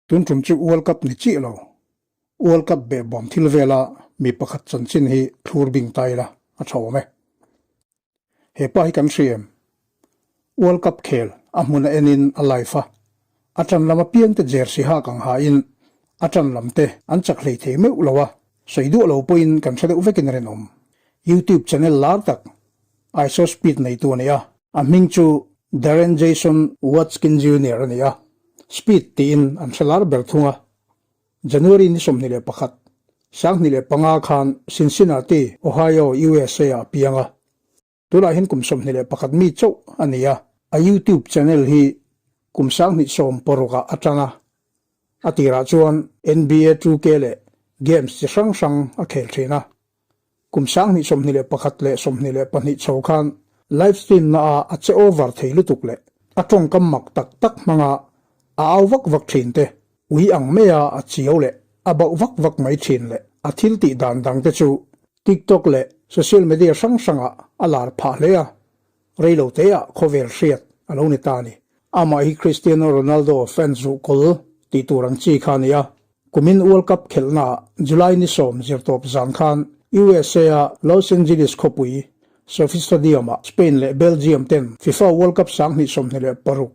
Tun tum chu World Cup ni chiah lo, World Cup behbawm thil vela mi pakhat chanchin hi thlur bing ta ila a tha awm e. He pa hi kan hria em? World Cup khel a hmun a enin a live a, a tan lam apiangte jersey hak ang hain a tan lam te an chak hlei thei meuh lo a, sawi duah lo pawhin kan hre deuh vekin a rinawm. YouTube channel lar tak IShowSpeed neitu a ni a, a hming chu Darren Jason Watkins Junior a ni a, Speed tiin an hre lar ber thung a. January ni 21, 2005 khan Cincinnati, Ohio, USA ah a piang a. Tunah hian kum 21 mi chauh a ni a, a YouTube channel hi kum 2016 ah a tang a, a tirah chuan NBA 2K leh games chi hrang hrang a khel thin a. Kum 2021 leh 22 chho khan live stream na ah a che over thei lutuk leh a tawngkam mak tak tak hmanga a au vak vak thin te, ui ang maia a chiau leh a bauh vak vak mai thin leh a thil tih dan dang te chu TikTok leh social media hrang hrangah a lar phah hle a, reilo teah khawvel hriat a lo ni ta a ni. Amah hi Cristiano Ronaldo fans ruhkawl tih tur ang chi kha a ni a, kumin World Cup khelhnaah July ni 10 zirtawp zan khan USA-a Los Angeles khawpui SoFi Stadium-ah Spain leh Belgium ten FIFA World Cup 2026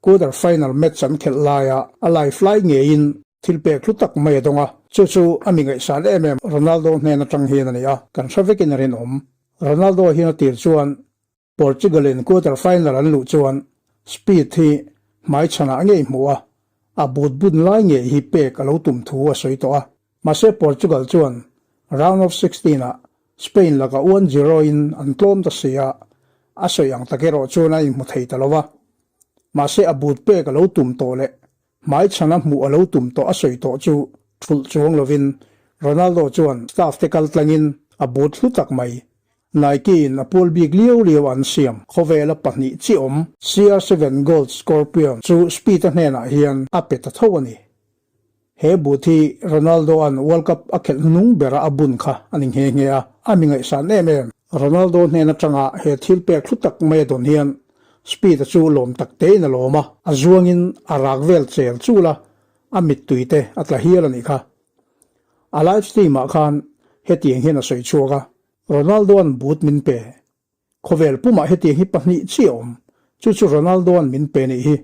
quarter final match an khelh laia a live lai ngeiin Thil pek hlu tak mai a dawng a, chu chu a mi ngaihsan em em Ronaldo hnen atang hian a ni a, kan hre vekin a rinawm. Ronaldo hian a tir chuan Portugal in quarter final an luh chuan Speed hi hmaichhanah ngei hmuh a, a but bun lai ngei hi pek a lo tum thu a sawi tawh a. Mahse Portugal chuan round of 16 ah Spain lakah 1-0 in an tlawm ta si a, a sawi ang tak erawh chuan a inhmu thei ta lo va. Mahse a but pek a lo tum tawh leh Hmaichhana hmuh a lo tum tawh a sawi tawh chu thulh chuang lovin Ronaldo chuan staff te kal tlangin a but hlu tak mai. Nike in a pual bik liau liau an siam khawvela pahnih chi awm CR7 Gold Scorpion chu Speed-a hnenah hian a pe ta tho a ni. He but hi Ronaldo-a'n World Cup a khelh hnung bera a bun kha a ni nghe nghe a, a mi ngaihsan em em. Ronaldo hnen atanga he thil pek hlu tak mai a dawn hian Speed-a chu lawm tak tein a lawm a, a zuangin a rak vel chel chul a, a mittui te a tla hial a nih kha. A live stream ah khan hetiang hian a sawi chhuak a, Ronaldo-a'n boot min pe. Khawvel pumah hetiang hi pahnih chiah a awm, chu chu Ronaldo-a'n min pe nih hi.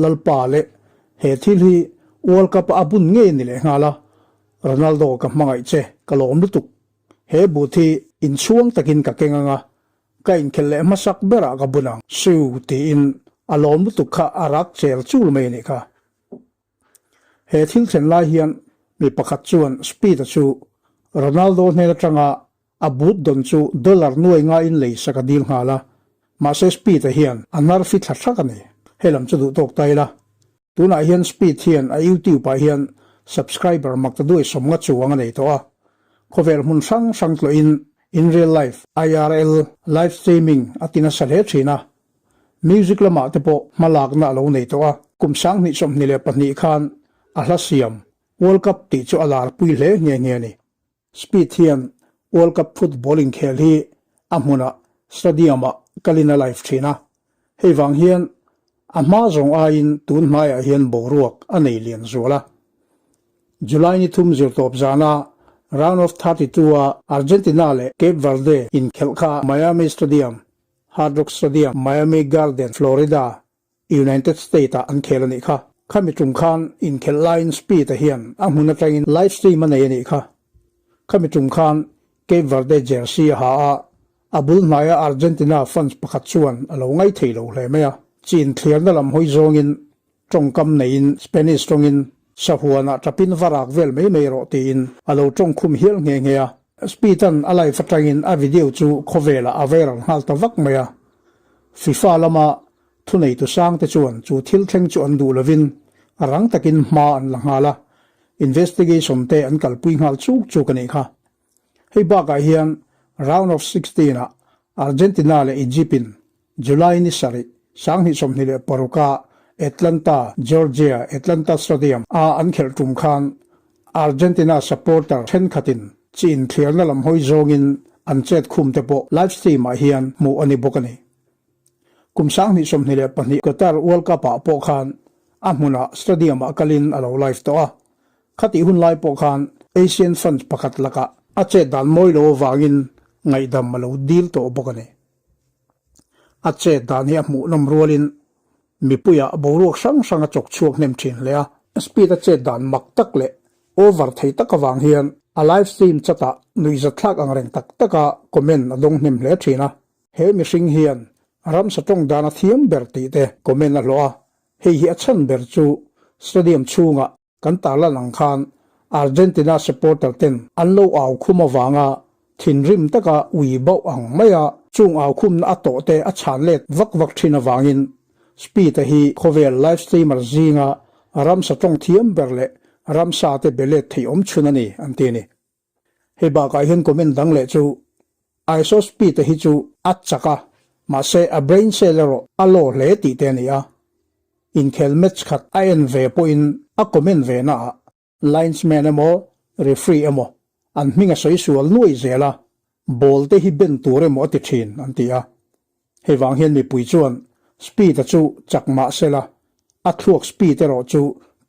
Lalpa leh he thil hi World Cup-a a bun ngei a ni lehnghal a, Ronaldo ka hmangaih che, ka lawm lutuk. He boot hi inchhuang takin ka keng ang a, Ka inkhelh leh hmasak berah ka bun ang. Siu tiin a lawm lutuk kha a rak chel chul mai a nih kha. He thil thlen lai hian mi pakhat chuan Speed-a chu Ronaldo hnen atanga a boot dawn chu dollar nuai ngaiin lei sak a dil nghal a, mahse Speed-a hian a nar fi thla thak a ni. He lam chu duh tawk ta ila. Tunah hian Speed hian a YouTube ah hian subscriber mak ta duai 50 chuang a nei tawh a, khawvel hmun hrang hrang tlawhin in real life, IRL, live streaming a ti nasa hle thin a, music lamah te pawh hmalakna a lo nei tawh a, kum 2022 khan a hla siam World Cup tih chu a larpui hle nghe nghe a ni. Speed hian World Cup football inkhel hi a hmunah stadium ah kalin a live thin a, hei vang hian a hma zawng aiin tun hmaiah hian boruak a nei lian zual a. July ni thum zirtawp zana round of 32 a Argentina leh Cape Verde inkhelh kha Miami Stadium, Hard Rock Stadium, Miami Garden, Florida, United State ah an khel a nih kha. Khami tum khan inkhelh laiin Speed-a hian a hmun atangin live stream a nei a nih kha. Khami tum khan Cape Verde jersey a ha a, a bul hnaia Argentina fans pakhat chuan a lo ngai thei lo hle mai a. Chin thliarna lam hawi zawngin tawngkam neiin Spanish tawngin sahuanah tapin va rak vel mai mai rawh tiin a lo tawngkhum hial nghe nghe a. Speed-a'n a live atangin a video chu khawvelah a viral nghal ta vak mai a. FIFA lama Thuneitu sangte chuan chu thil thleng chu an duh lovin a rang takin hma an la nghal a, investigation te an kalpui nghal chuk chuk a nih kha. Hei bakah hian round of 16 ah Argentina leh Egypt in July ni sarih, 2026 a Atlanta, Georgia, Atlanta Stadium a an khelh tum khan Argentina supporter thenkhatin chi inthliarna lam hawi zawngin an chet khum te pawh live stream ah hian hmuh a ni bawk a ni. Kum 2022 Qatar World Cup ah pawh khan a hmunah stadium-ah kalin a lo live tawh a. Khatih hun lai pawh khan Asian fans pakhat lakah a chet dan mawi lo avangin ngaihdam a lo dil tawh bawk a ni. A chet dan hi a hmuhnawm rualin mipuiah boruak hrang hrang a chawk chhuak hnem thin hle a. Speed a chet dan mak tak leh over thei tak avang hian a live stream chat-ah nuihzatthlak ang reng tak taka comment a dawng hnem hle thin a. He mihring hian ramsa tawng dan a thiam ber tih te comment a hlawh a, hei hi a chhan ber chu stadium chhungah Kan tarlan ang khan Argentina supporter ten an lo au khum avanga thinrim taka ui bauh ang maia chung au khumna a tawh te a chhan let vak vak thin avangin Speed-a hi khawvel live streamer zinga ramsa tawng thiam ber leh ramsa te be let thei awm chhun a ni an ti a ni. Hei bakah hian comment dang leh chu ISO speed-a hi chu a chak a, mahse a brain cell erawh a low hle tih te a ni a. Inkhel match khat a en ve pawhin a comment ve naah linesman emaw referee emaw an hming a sawi sual nuai zel a, ball te hi ben tur emaw a ti thin an ti a. Hei vang hian mipui chuan speed-a chu chak mah sela, a thluak speed erawh chu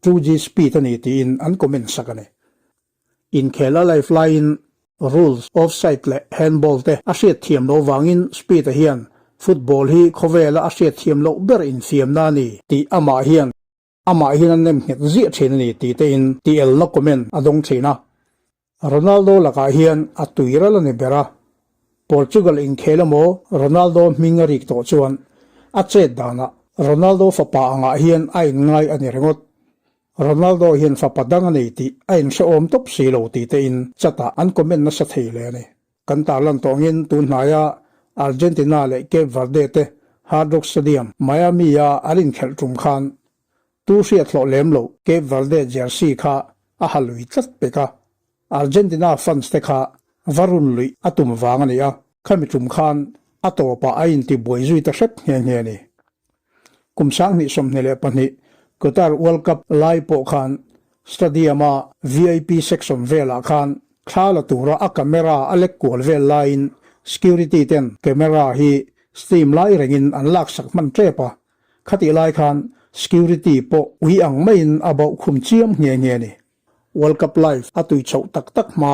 2G speed a ni tiin an comment sak a ni. Inkhel a live laiin rules, offside leh handball te a hriat thiam loh vangin Speed-a hian football hi khawvela a hriat thiam loh ber infiamna a ni tih amah hian amah hian a nem nghet ziah thin a ni tih tein tielna comment a dawng thin a. Ronaldo lakah hian a tui ral a ni ber a, Portugal inkhel emaw Ronaldo hming a rik tawh chuan a chet danah Ronaldo fapa angah hian a inngai a ni ringawt. Ronaldo hian fapa dang a nei tih a inhrehawm tawp si lo tih tein chat-ah an comment nasa thei hle a ni. Kan tarlan tawngin tun hnaia Argentina leh Cape Verde te Hard Rock Stadium, Miami-a an inkhelh tum khan tu hriat hlawh lem loh Cape Verde jersey kha a ha lui tlat pek a, Argentina fans te kha va run luih a tum vang a ni a, khami tum khan a tawpah a intibuai zui ta hrep nghe nghe a ni. Kum 2022 Qatar World Cup lai pawh khan stadium-a vip section velah khan thla la tura a camera a lek kual vel laiin security ten camera hi stream lai rengin an laksak hman tep a, khatih lai khan security pawh ui ang maiin a bauh khum chiam nghe nghe a ni. World Cup live a tui chhoh tak tak hma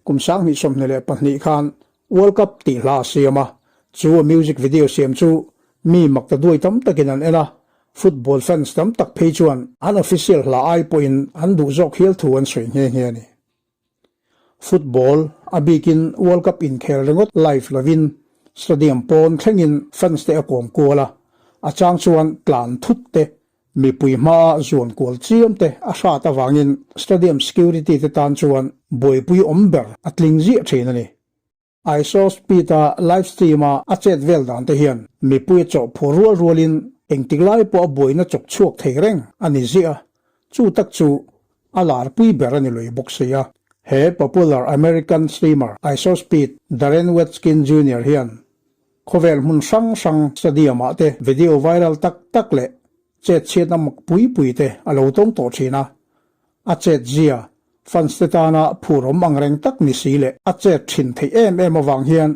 kum 2022 khan World Cup tih hla a siam a, chu a music video siam chu mi mak ta duai tam takin an en a, football fans tam tak phei chuan an official hla ai pawhin an duh zawk hial thu an sawi nghe nghe a ni. Football, a bikin World Cup inkhel ringawt live lovin stadium pawn thlengin fans te a kawm kual a, a chang chuan tlan thut te Mipui hmaa zuan kual chiam te a hrat avangin stadium security te tan chuan buaipui awm ber a tling ziah thin a ni. ISO speed-a live stream-a a chet vel dan te hian mipui a chawh phur rual rualin engtik lai pawh a buaina chawk chhuak thei reng a ni ziah a, chu tak chu a larpui ber a ni lui bawk si a. He popular American streamer ISO Speed Darren Watkins Junior hian Khawvel hmun hrang hrang stadium ah te video viral tak tak leh chet chhiatna mak pui pui te a lo tawng tawh thin a. A chet zia fans te tana phur awm ang reng tak ni si leh a chet thin theih em em avang hian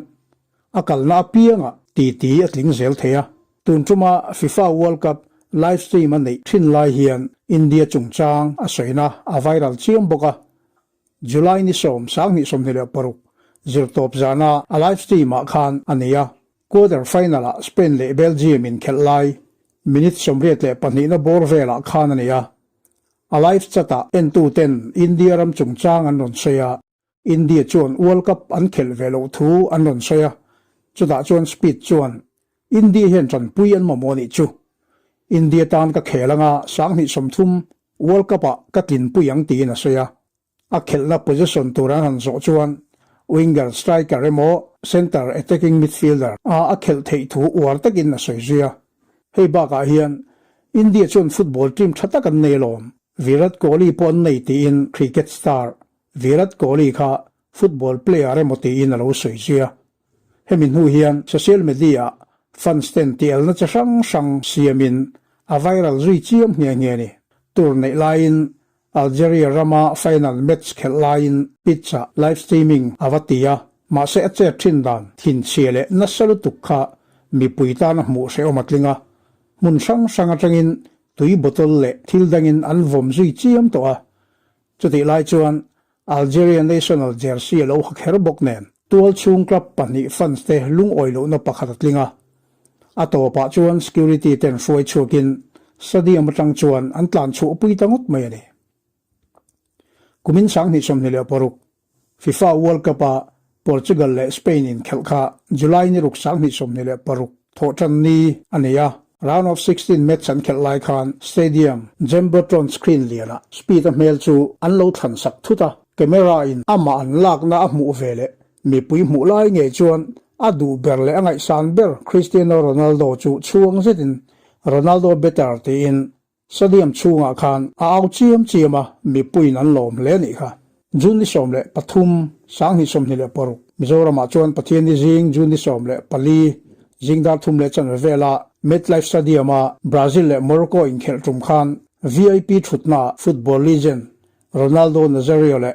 a kalna apiangah titi a tling zel thei a. Tun tuma FIFA World Cup live stream a neih thin lai hian India chungchang a sawina a viral chiam bawk a. July ni sawm 2026 zirtawp zana a live stream ah khan a nei a, quarter final ah Spain leh Belgium inkhelh lai minute 82 na bawr velah khan a nei a. A live chat ah entu ten India ram chungchang an rawn sawi a, India chuan World Cup an khelh ve loh thu an rawn sawi a, chutah chuan Speed chuan India hian tanpui an mamawh anih chu. India tan ka khel anga 2030 World Cup ah ka tlinpui ang tiin a sawi a, a khelhna position tur an han zawh chuan winger, striker emaw centre attacking midfielder a a khelh theih thu uar takin a sawi zui a. Hei bakah hian India chuan football team tha tak an nei alawm, Virat Kohli pawh an nei tiin cricket star Virat Kohli kha football player emaw tiin a lo sawi zui a. Hemi hnu hian social media-ah fans ten tialna chi hrang hrang siamin a viral zui chiam nghe nghe a ni. Tour neih laiin Algeria rama final match khelh laiin pitch-ah live streaming a va ti a, mahse a chet thin dan thinchhia leh nasa lutuk kha mipui tana hmuh hrehawm a tling a, hmun hrang hrang atangin. tui bottle leh thil dangin an vawm zui chiam tawh a. Chutih lai chuan Algeria national jersey a lo ha kher bawk nen tual chhung club pahnih fans te lungawi lohna pakhat a tling a. A tawpah chuan security ten hruai chhuakin stadium atang chuan an tlan chhuahpui ta ngawt mai a ni. Kumin 2026 FIFA World Cup-a Portugal leh Spain inkhelh kha July ni ruk 2026 thawh tan ni a ni a. Round of 16 match an khelh lai khan stadium Jumbotron screen lianah Speed-a hmel chu an lo thlan sak thut a, camera in amah an lakna a hmuh ve leh mipui hmuh lai ngei chuan a duh ber leh a ngaihsan ber Cristiano Ronaldo chu chhuang zetin Ronaldo better tiin Stadium chhungah khan a au chiam chiam a, mipuiin an lawm hle a nih kha. June ni 13, 2026, Mizoramah chuan Pathianni zing June ni 14, zing dar thum leh chanve vela MetLife Stadium-a Brazil leh Morocco inkhelh tum khan VIP thutnaah football legend Ronaldo Nazario leh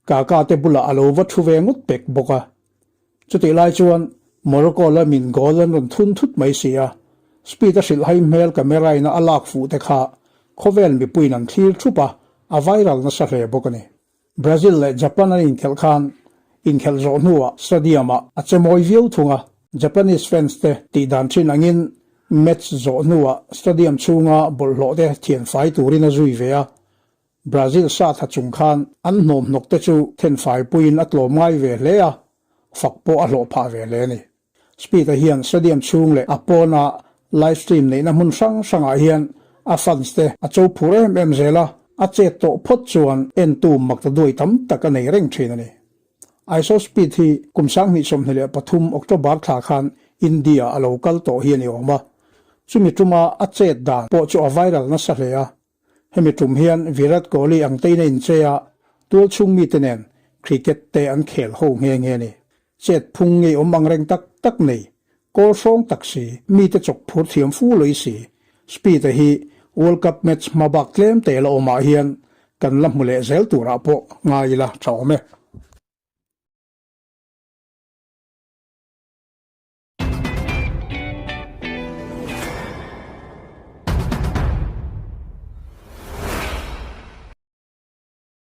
Kaka te bulah a lo va thu ve ngawt pek bawk a. Chutih lai chuan Morocco lamin goal an rawn thun thut mai si a, Speed a hrilh hai hmel camera in a lak fuh te kha khawvel mipuiin an thlir thup a, a viral nasa hle bawk a ni. Brazil leh Japan an inkhelh khan inkhelh zawh hnuah stadium ah a che mawi viau thung a, Japanese fans te tih dan thin angin match zawh hnuah stadium chhunga bawlhhlawh te thianfai turin a zui ve a, Brazil sa tha chung khan an hnawmhnawk te chu thenfai puiin a tlawm ngai ve hle a, fak pawh a hlawh phah ve hle a ni. Speed-a hian stadium chhung leh a pawna live stream neihna hmun hrang hrangah hian a fans te a cho phur em em zel a, a chet tawh phawt chuan entu makta duai tam tak a nei reng thin a ni. ISO Speed hi kum 2023 October thla khan India a lo kal tawh hi a ni awm a, chumi tuma a chet dan pawh chu a viral nasa hle a, Hemi tum hian Virat Kohli ang tein a inchei a, tual chhung mite nen cricket te an khel ho nghe nghe a ni. Chet phung ngei awm ang reng tak tak nei, kawl hrawng tak si, mite chawk phur thiam fu lawih si, Speed-a hi World Cup match hma bak tlem te la awmah hian kan la hmu leh zel turah pawh ngai ila tha awm e.